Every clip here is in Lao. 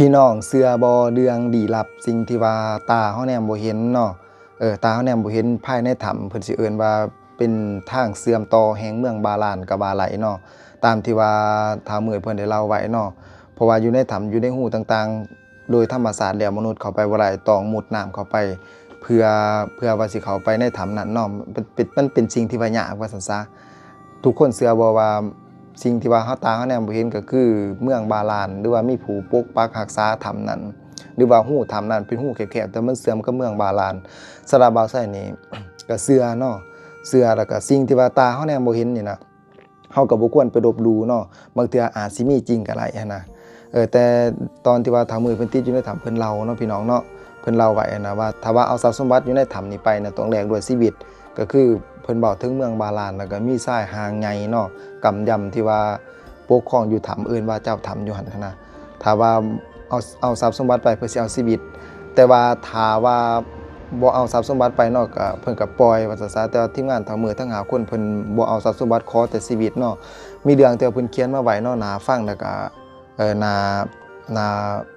ພີ່ນ້ອງເຊື່ອບໍ່ ເລື່ອງລີ້ລັບ ສິ່ງທີ່ວ່າຕາເຮົາແນມບໍ່ເຫັນເນາະ ເອີ ຕາເຮົາແນມບໍ່ເຫັນ ພາຍໃນຖ້ຳ ເພິ່ນຊິເອີ້ນວ່າເປັນທາງເຊື່ອມຕໍ່ແຫ່ງເມືອງບາລານກໍວ່າໄດ້ເນາະ ຕາມທີ່ວ່າທ້າວມືດເພິ່ນໄດ້ເລົ່າໄວ້ເນາະ ເພາະວ່າຢູ່ໃນຖ້ຳ ຢູ່ໃນຮູຕ່າງໆ ໂດຍທຳມະຊາດແລ້ວມະນຸດເຂົ້າໄປບໍ່ໄດ້ ຕ້ອງມຸດນ້ຳເຂົ້າໄປ ເພື່ອ ເພື່ອວ່າຊິເຂົ້າໄປໃນຖ້ຳນັ້ນເນາະ ເປັນ ເປັນ ມັນເປັນສິ່ງທີ່ວ່າຍາກວ່າຊັ້ນຊະ. ທຸກຄົນເຊື່ອບໍ່ວ່າ ສິ່ງທີ່ວ່າເຮົາ ຕາເຮົາແນມບໍ່ເຫັນກໍຄືເມືອງບາລານ ຫຼືວ່າມີຜູ້ປົກປັກຮັກສາຖ້ຳນັ້ນ ຫຼືວ່າຮູຖ້ຳນັ້ນເປັນຮູແຄບໆ ແຕ່ມັນເຊື່ອມກັບເມືອງບາລານ. ສຳລັບບ່າວໄຊນີ້ ກໍເຊື່ອເນາະ ເຊື່ອ ແລ້ວກໍສິ່ງທີ່ວ່າຕາເຮົາແນມບໍ່ເຫັນນີ້ນະ ເຮົາກໍບໍ່ຄວນໄປລົບຫຼູ່ເນາະ ບາງເທື່ອອາດຊິມີຈິງກໍໄດ້ຫັ້ນນະ. ເອີ ແຕ່ຕອນທີ່ວ່າທ້າວມືດເພິ່ນຕິດຢູ່ໃນຖ້ຳ ເພິ່ນເລົ່າເນາະ ພີ່ນ້ອງເນາະ ເພິ່ນເລົ່າໄວ້ຫັ້ນນະວ່າ ຖ້າວ່າເອົາຊັບສົມບັດຢູ່ໃນຖ້ຳນີ້ໄປນະ ຕ້ອງແລກດ້ວຍຊີວິດ ກໍຄືເພິ່ນເວົ້າເຖິງເມືອງບາລານ ແລ້ວກໍມີຊາຍຮ່າງໃຫຍ່ເນາະ ກຳຢຳທີ່ວ່າປົກຄອງຢູ່ຖ້ຳ ເອີ້ນວ່າເຈົ້າຖ້ຳຢູ່ຫັ້ນຫັ້ນນະ ຖ້າວ່າເອົາ ເອົາຊັບສົມບັດໄປ ເພິ່ນຊິເອົາຊີວິດ ແຕ່ວ່າຖ້າວ່າບໍ່ເອົາຊັບສົມບັດໄປເນາະ ກໍເພິ່ນກໍປ່ອຍວ່າຊັ້ນຊະ. ແຕ່ວ່າທີມງານທ້າວມືດທັງຫ້າຄົນ ເພິ່ນບໍ່ເອົາຊັບສົມບັດ ຂໍແຕ່ຊີວິດເນາະ. ມີເລື່ອງທີ່ວ່າເພິ່ນຂຽນມາໄວ້ເນາະ ໜ້າຟັງ ແລ້ວກໍ ເອີ ໜ້າ ໜ້າ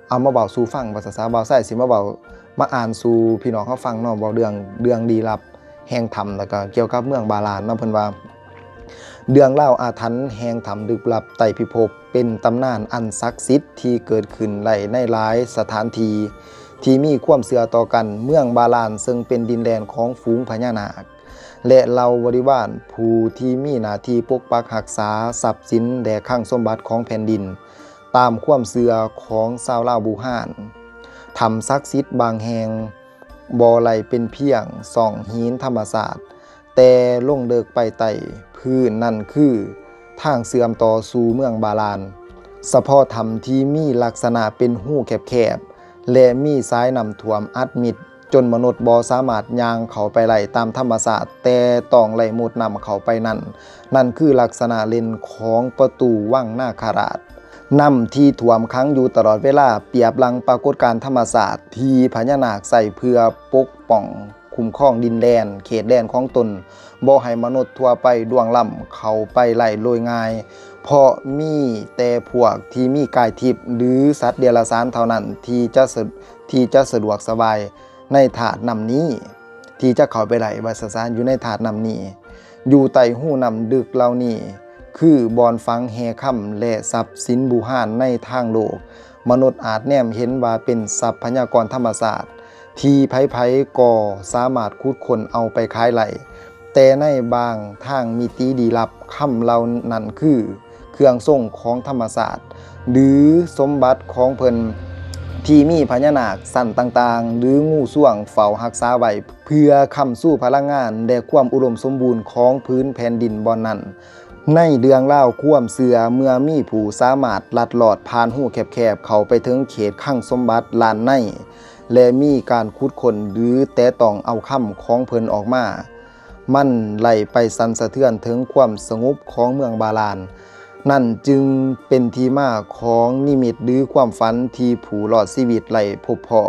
ເອົາມາເວົ້າສູ່ຟັງວ່າຊັ້ນຊະ. ບ່າວໄຊຊິມາເວົ້າ ມາອ່ານສູ່ພີ່ນ້ອງເຮົາຟັງເນາະ ເວົ້າເລື່ອງ ເລື່ອງລີ້ລັບແຫ່ງຖ້ຳ ແລ້ວກໍກ່ຽວກັບເມືອງບາລານເນາະ. ເພິ່ນວ່າ ເລື່ອງລາວອາຖັນແຫ່ງຖ້ຳລຶກລັບໃຕ້ພິພົບ ເປັນຕຳນານອັນສັກສິດທີ່ເກີດຂຶ້ນໄດ້ໃນຫຼາຍສະຖານທີ່ ທີ່ມີຄວາມເຊື່ອຕໍ່ກັນ. ເມືອງບາລານເຊິ່ງເປັນດິນແດນຂອງຝູງພະຍານາກ ແລະ ເຫຼົ່າບໍລິວານ ຜູ້ທີ່ມີໜ້າທີ່ປົກປັກຮັກສາຊັບສິນ ແລະ ຄັງສົມບັດຂອງແຜ່ນດິນ ຕາມຄວາມເຊື່ອຂອງຊາວລາວບູຮານ. ຖ້ຳສັກສິດບາງແຫ່ງບໍ່ໄດ້ເປັນພຽງຊ່ອງຫີນທຳມະຊາດ, ແຕ່ລົງເລິກໄປໃຕ້ພື້ນນັ້ນຄືທາງເຊື່ອມຕໍ່ສູ່ເມືອງບາລານ. ສະເພາະຖ້ຳທີ່ມີລັກສະນະເປັນຮູແຄບໆ ແລະ ມີສາຍນ້ຳຖ້ວມອັດມິດ ຈົນມະນຸດບໍ່ສາມາດຍ່າງເຂົ້າໄປໄດ້ຕາມທຳມະຊາດ, ແຕ່ຕ້ອງໄລ່ມຸດນ້ຳເຂົ້າໄປນັ້ນ, ນັ້ນຄືລັກສະນະເດັ່ນຂອງປະຕູວັງນາຄະລາດ. ນ້ຳທີ່ຖ້ວມຂັງຢູ່ຕະຫຼອດເວລາ ປຽບດັ່ງປາກົດການທຳມະຊາດທີ່ພະຍານາກໃຊ້ເພື່ອປົກປ້ອງຄຸ້ມຄອງດິນແດນ ເຂດແດນຂອງຕົນ, ບໍ່ໃຫ້ມະນຸດທົ່ວໄປລ່ວງລ້ຳເຂົ້າໄປໄດ້ໂດຍງ່າຍ, ເພາະມີແຕ່ພວກທີ່ມີກາຍທິບ ຫຼື ສັດເດຍລະສານເທົ່ານັ້ນທີ່ຈະສະ ທີ່ຈະສະດວກສະບາຍໃນທາດນ້ຳນີ້ ທີ່ຈະເຂົ້າໄປໄດ້ ວ່າຊັ້ນຊະ ຢູ່ໃນທາດນ້ຳນີ້. ຢູ່ໃຕ້ຮູນ້ຳດຶກເຫຼົ່ານີ້ ຄືບ່ອນຝັງແຮ່ຄຳ ແລະ ຊັບສິນບູຮານໃນທາງໂລກ. ມະນຸດອາດແນມເຫັນວ່າເປັນຊັບພະຍາກອນທຳມະຊາດ ທີ່ໃຜໆກໍສາມາດຂຸດຄົ້ນເອົາໄປຂາຍໄດ້, ແຕ່ໃນບາງທາງມິຕິລີ້ລັບ, ຄຳເຫຼົ່ານັ້ນຄືເຄື່ອງຊົງຂອງທຳມະຊາດ ຫຼື ສົມບັດຂອງເພິ່ນ ທີ່ມີພະຍານາກຊັ້ນຕ່າງໆ ຫຼື ງູຊວງເຝົ້າຮັກສາໄວ້ ເພື່ອຄ້ຳຊູພະລັງງານ ແລະ ຄວາມອຸດົມສົມບູນຂອງພື້ນແຜ່ນດິນບ່ອນນັ້ນ. ໃນເລື່ອງລາວຄວາມເຊື່ອ, ເມື່ອມີຜູ້ສາມາດລັດລອດຜ່ານຮູແຄບໆ ເຂົ້າໄປເຖິງເຂດຄັງສົມບັດດ້ານໃນ ແລະ ມີການຂຸດຄົ້ນ ຫຼື ແຕະຕ້ອງເອົາຄຳຂອງເພິ່ນອອກມາ, ມັນໄດ້ໄປສັ່ນສະເທືອນເຖິງຄວາມສະຫງົບຂອງເມືອງບາລານ. ນັ້ນຈຶ່ງເປັນທີ່ມາຂອງນິມິດ ຫຼື ຄວາມຝັນທີ່ຜູ້ລອດຊີວິດໄດ້ພົບພໍ້.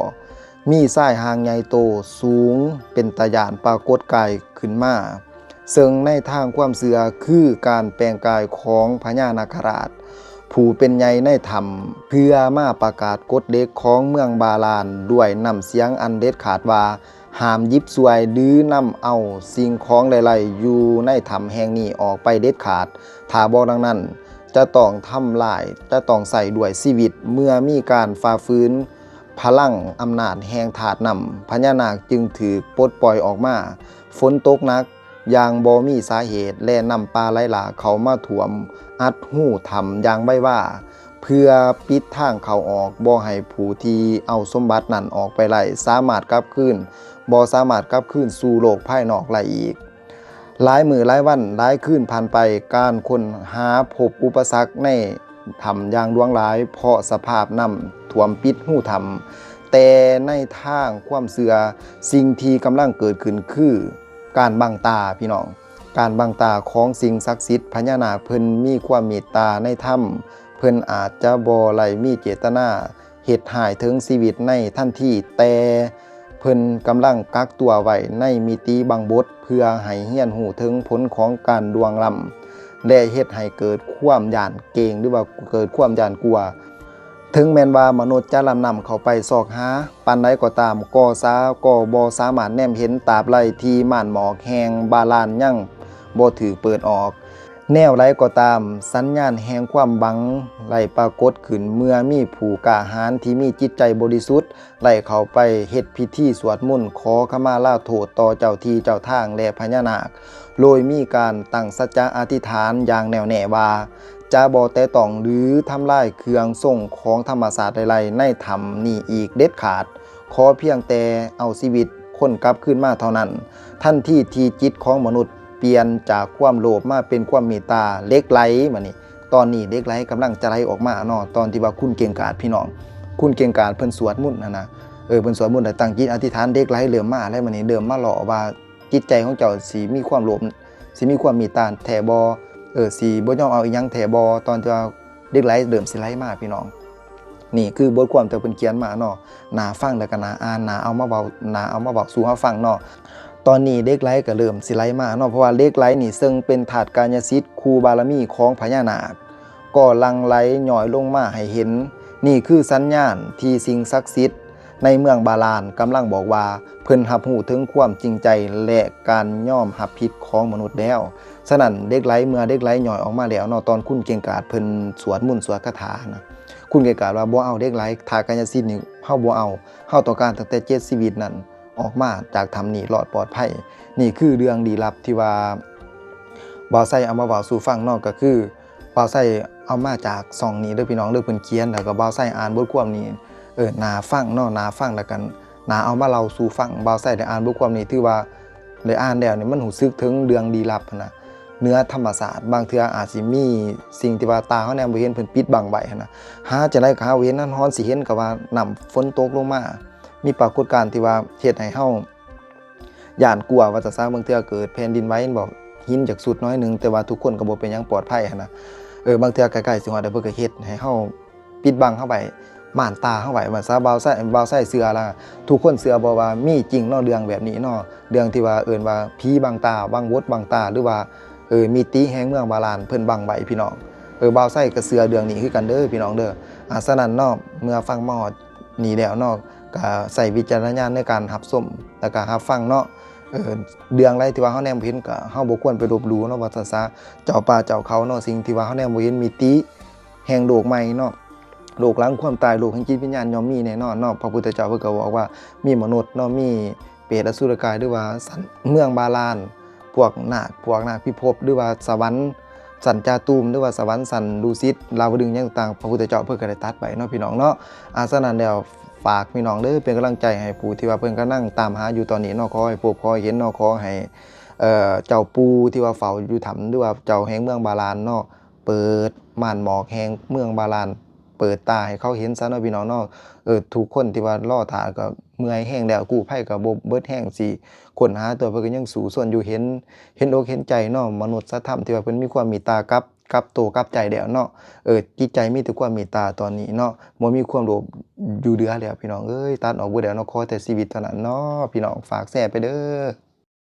ມີຊາຍຮ່າງໃຫຍ່ໂຕສູງເປັນຕາຢ້ານປາກົດກາຍຂຶ້ນມາ, ເຊິ່ງໃນທາງຄວາມເຊື່ອຄືການແປງກາຍຂອງພະຍານາຄະລາດ ຜູ້ເປັນໃຫຍ່ໃນຖ້ຳ ເພື່ອມາປະກາດກົດເຫຼັກຂອງເມືອງບາລານດ້ວຍນ້ຳສຽງອັນເດັດຂາດວ່າ ຫ້າມຫຍິບສວຍ ຫຼື ນຳເອົາສິ່ງຂອງໃດໆຢູ່ໃນຖ້ຳແຫ່ງນີ້ອອກໄປເດັດຂາດ, ຖ້າບໍ່ດັ່ງນັ້ນ ຈະຕ້ອງທຳລາຍ, ຈະຕ້ອງໃຊ້ດ້ວຍຊີວິດ. ເມື່ອມີການຝ່າຝືນ ພະລັງອຳນາດແຫ່ງທາດນ້ຳພະຍານາກຈຶ່ງຖືກປົດປ່ອຍອອກມາ. ຝົນຕົກໜັກຢ່າງບໍ່ມີສາເຫດ ແລະ ນ້ຳປ່າໄຫຼຫຼາກເຂົ້າມາຖ້ວມອັດຮູຖ້ຳຢ່າງໄວວາ, ເພື່ອປິດທາງເຂົ້າອອກ, ບໍ່ໃຫ້ຜູ້ທີ່ເອົາສົມບັດນັ້ນອອກໄປໄດ້ ສາມາດກັບຄືນ, ບໍ່ສາມາດກັບຄືນສູ່ໂລກພາຍນອກໄດ້ອີກ. ຫຼາຍມື້ຫຼາຍວັນຫຼາຍຄືນຜ່ານໄປ, ການຄົ້ນຫາພົບອຸປະສັກໃນຖ້ຳຢ່າງຫຼວງຫຼາຍ ເພາະສະພາບນ້ຳຖ້ວມປິດຮູຖ້ຳ. ແຕ່ໃນທາງຄວາມເຊື່ອ, ສິ່ງທີ່ກຳລັງເກີດຂຶ້ນຄືການບັງຕາ, ພີ່ນ້ອງ, ການບັງຕາຂອງສິ່ງສັກສິດ. ພະຍານາກເພິ່ນມີຄວາມເມດຕາໃນທຳ, ເພິ່ນອາດຈະບໍ່ໄດ້ມີເຈດຕະນາ ເຮັດຮ້າຍເຖິງຊີວິດໃນທັນທີ, ແຕ່ເພິ່ນກຳລັງກັກຕົວໄວ້ໃນມິຕິບັງບົດ ເພື່ອໃຫ້ຮຽນຮູ້ເຖິງຜົນຂອງການລ່ວງລ້ຳ ແລະ ເຮັດໃຫ້ເກີດຄວາມຢ້ານເກງ ຫຼືວ່າເກີດຄວາມຢ້ານກົວ. ເຖິງແມ່ນວ່າມະນຸດຈະລຳນຳເຂົ້າໄປຊອກຫາປານໃດກໍຕາມ, ກໍສາ ກໍບໍ່ສາມາດແນມເຫັນຕາບໃດທີ່ມ່ານໝອກແຫ່ງບາລານຍັງບໍ່ຖືກເປີດອອກ. ແນວໃດກໍຕາມ, ສັນຍານແຫ່ງຄວາມຫວັງໄດ້ປາກົດຂຶ້ນເມື່ອມີຜູ້ກ້າຫານທີ່ມີຈິດໃຈບໍລິສຸດ ໄດ້ເຂົ້າໄປເຮັດພິທີສວດມົນຂໍຂະມາລາໂທດຕໍ່ເຈົ້າທີ່ເຈົ້າທາງ ແລະ ພະຍານາກ, ໂດຍມີການຕັ້ງສັດຈະອະທິຖານຢ່າງແນ່ວແນ່ວ່າ ຈະບໍ່ແຕະຕ້ອງ ຫຼື ທຳລາຍເຄື່ອງຊົງຂອງທຳມະຊາດໃດໆໃນຖ້ຳນີ້ອີກເດັດຂາດ, ຂໍພຽງແຕ່ເອົາຊີວິດຄົນກັບຄືນມາເທົ່ານັ້ນ. ທັນທີທີ່ຈິດຂອງມະນຸດປ່ຽນຈາກຄວາມໂລບມາເປັນຄວາມເມດຕາ, ເຫຼັກໄຫຼ ບາດນີ້ ຕອນນີ້ເຫຼັກໄຫຼກຳລັງຈະໄຫຼອອກມາເນາະ, ຕອນທີ່ວ່າຄຸນເກັ່ງກາດ ພີ່ນ້ອງ, ຄຸນເກັ່ງກາດເພິ່ນສວດມົນຫັ້ນນະ, ເອີ ເພິ່ນສວດມົນແລ້ວຕັ້ງຈິດອະທິຖານ, ເຫຼັກໄຫຼເລີ່ມມາແລ້ວ, ບາດນີ້ເລີ່ມມາຫຼໍ່ວ່າ ຈິດໃຈຂອງເຈົ້າຊິມີຄວາມໂລບ, ຊິມີຄວາມເມດຕາແທ້ບໍ່? ເອີ ຊິບໍ່ຍອມເອົາອີ່ຫຍັງແທ້ບໍ່? ຕອນທີ່ວ່າເຫຼັກໄຫຼເລີ່ມຊິໄຫຼມາ ພີ່ນ້ອງ, ນີ້ຄືບົດຄວາມທີ່ເພິ່ນຂຽນມາເນາະ, ໜ້າຟັງ ແລ້ວກໍໜ້າອ່ານ, ໜ້າເອົາມາເວົ້າ, ໜ້າເອົາມາເວົ້າສູ່ເຮົາຟັງເນາະ. ຕອນນີ້ເຫຼັກໄຫຼກໍເລີ່ມຊິໄຫຼມາເນາະ, ເພາະວ່າເຫຼັກໄຫຼນີ້ເຊິ່ງເປັນທາດກາຍະສິດຄູ່ບາລະມີຂອງພະຍານາກ ກໍຫຼັ່ງໄຫຼຍ້ອຍລົງມາໃຫ້ເຫັນ. ນີ້ຄືສັນຍານທີ່ສິ່ງສັກສິດໃນເມືອງບາລານກຳລັງບອກວ່າ ເພິ່ນຮັບຮູ້ເຖິງຄວາມຈິງໃຈ ແລະ ການຍອມຮັບຜິດຂອງມະນຸດແລ້ວ. ສະນັ້ນ ເຫຼັກໄຫຼ ເມື່ອເຫຼັກໄຫຼຍ້ອຍອອກມາແລ້ວເນາະ, ຕອນຄຸນເກັ່ງກາດເພິ່ນສວດມົນສວດຄາຖານະ, ຄຸນເກັ່ງກາດວ່າ ບໍ່ເອົາເຫຼັກໄຫຼ ທາດກາຍະສິດນີ້ ເຮົາບໍ່ເອົາ, ເຮົາຕ້ອງການຕັ້ງແຕ່ເຈັດຊີວິດນັ້ນ ອອກມາຈາກຖ້ຳນີ້ລອດປອດໄພ. ນີ້ຄືເລື່ອງລີ້ລັບທີ່ວ່າບ່າວໄຊເອົາມາເວົ້າສູ່ຟັງເນາະ, ກໍຄືບ່າວໄຊເອົາມາຈາກຊ່ອງນີ້ເດີພີ່ນ້ອງເດີ, ເພິ່ນຂຽນ ແລ້ວກໍບ່າວໄຊອ່ານບົດຄວາມນີ້ ເອີ ໜ້າຟັງເນາະ, ໜ້າຟັງ ແລ້ວກໍໜ້າເອົາມາເລົ່າສູ່ຟັງ. ບ່າວໄຊໄດ້ອ່ານບົດຄວາມນີ້ ຖືວ່າໄດ້ອ່ານແລ້ວນີ້ ມັນຮູ້ສຶກເຖິງເລື່ອງລີ້ລັບຫັ້ນນະ, ເໜືອທຳມະຊາດ. ບາງເທື່ອອາດຊິມີສິ່ງທີ່ວ່າຕາເຮົາແນມບໍ່ເຫັນ ເພິ່ນປິດບັງໄວ້ຫັ້ນນະ, ຫາຈັ່ງໃດກໍຫາບໍ່ເຫັນ, ນອນຮອນຊິເຫັນກໍວ່ານ້ຳຝົນຕົກລົງມາ, ມີປາກົດການທີ່ວ່າເຮັດໃຫ້ເຮົາ ຢ້ານກົວວ່າຊັ້ນຊະ. ບາງເທື່ອເກີດແຜ່ນດິນໄຫວ ເຫັນບໍ່ ຫີນຈາກສຸດໜ້ອຍໜຶ່ງ ແຕ່ວ່າທຸກຄົນກໍບໍ່ເປັນຫຍັງ ປອດໄພຫັ້ນນະ. ເອີ ບາງເທື່ອໃກ້ໆຊິຮອດແລ້ວ ເພິ່ນກໍເຮັດໃຫ້ເຮົາປິດບັງເຮົາໄວ້ ມ່ານຕາເຮົາໄວ້ວ່າຊະ. ບ່າວໄຊ ບ່າວໄຊເຊື່ອລະ ທຸກຄົນເຊື່ອບໍ່ວ່າມີຈິງເນາະ ເລື່ອງແບບນີ້ເນາະ, ເລື່ອງທີ່ວ່າເອີ້ນວ່າຜີບັງຕາ ບັງບົດບັງຕາ ຫຼືວ່າ ເອີ ມິຕິແຫ່ງເມືອງບາລານເພິ່ນບັງໄວ້ ພີ່ນ້ອງ. ເອີ ບ່າວໄຊກໍເຊື່ອເລື່ອງນີ້ຄືກັນເດີ ພີ່ນ້ອງເດີ. ອາ ສະນັ້ນເນາະ ເມື່ອຟັງມາຮອດນີ້ແລ້ວເນາະ ກະໃຊ້ວິຈາລະນະຍານໃນການຮັບຊົມ ແລ້ວກະຮັບຟັງເນາະ. ເອີ ເລື່ອງໃດທີ່ວ່າເຮົາແນມບໍ່ເຫັນ ກະເຮົາບໍ່ຄວນໄປລົບຫຼູ່ເນາະ ວ່າຊັ້ນຊະ. ເຈົ້າປ່າເຈົ້າເຂົາເນາະ, ສິ່ງທີ່ວ່າເຮົາແນມບໍ່ເຫັນ ມິຕິແຫ່ງໂລກໃໝ່ເນາະ, ໂລກຫຼັງຄວາມຕາຍ, ໂລກແຫ່ງຈິດວິນຍານ ຍ່ອມມີແນ່ນອນເນາະ. ພະພຸດທະເຈົ້າເພິ່ນກໍບອກວ່າ ມີມະນຸດເນາະ, ມີເປດອະສຸລະກາຍ ຫຼືວ່າສັນເມືອງບາລານ, ພວກນາກ ພວກນາກພິພົບ ຫຼືວ່າສະຫວັນ ຊັ້ນຈາຕູມ ຫຼືວ່າສະຫວັນຊັ້ນດຸສິດ ລາວະດຶງ ຫຍັງຕ່າງໆ ພະພຸດທະເຈົ້າເພິ່ນກໍໄດ້ຕັດໄວ້ເນາະ ພີ່ນ້ອງເນາະ. ອາ ສະນັ້ນແລ້ວ ຝາກພີ່ນ້ອງເດີ ເປັນກຳລັງໃຈໃຫ້ຜູ້ທີ່ວ່າເພິ່ນກຳລັງຕາມຫາຢູ່ຕອນນີ້ເນາະ, ຂໍໃຫ້ພົບ ຂໍໃຫ້ເຫັນເນາະ, ຂໍໃຫ້ ເອີ ເຈົ້າປູ່ທີ່ວ່າເຝົ້າຢູ່ຖ້ຳ ຫຼືວ່າເຈົ້າແຫ່ງເມືອງບາລານເນາະ ເປີດມ່ານໝອກແຫ່ງເມືອງບາລານ ເປີດຕາໃຫ້ເຂົາເຫັນຊະເນາະ ພີ່ນ້ອງເນາະ. ເອີ ທຸກຄົນທີ່ວ່າລໍຖ້າກໍເມື່ອຍແຮງແລ້ວ, ກູ້ໄພກໍບໍ່ເບິດແຮງຊິຄົ້ນຫາຕົວ, ເພິ່ນກໍຍັງສູ້ຊົນຢູ່. ເຫັນ ເຫັນອົກເຫັນໃຈເນາະ ມະນຸດສະທຳທີ່ວ່າເພິ່ນມີຄວາມເມດຕາກັບ ກັບໂຕກັບໃຈແລ້ວເນາະ. ເອີ ຈິດໃຈມີແຕ່ຄວາມເມດຕາຕອນນີ້ເນາະ, ບໍ່ມີຄວາມໂລບຢູ່ເຫຼືອແລ້ວ ພີ່ນ້ອງເອີຍ. ຕັດອອກເບິດແລ້ວເນາະ, ຂໍແຕ່ຊີວິດເທົ່ານັ້ນເນາະ ພີ່ນ້ອງ. ຝາກແຊໄປເດີ.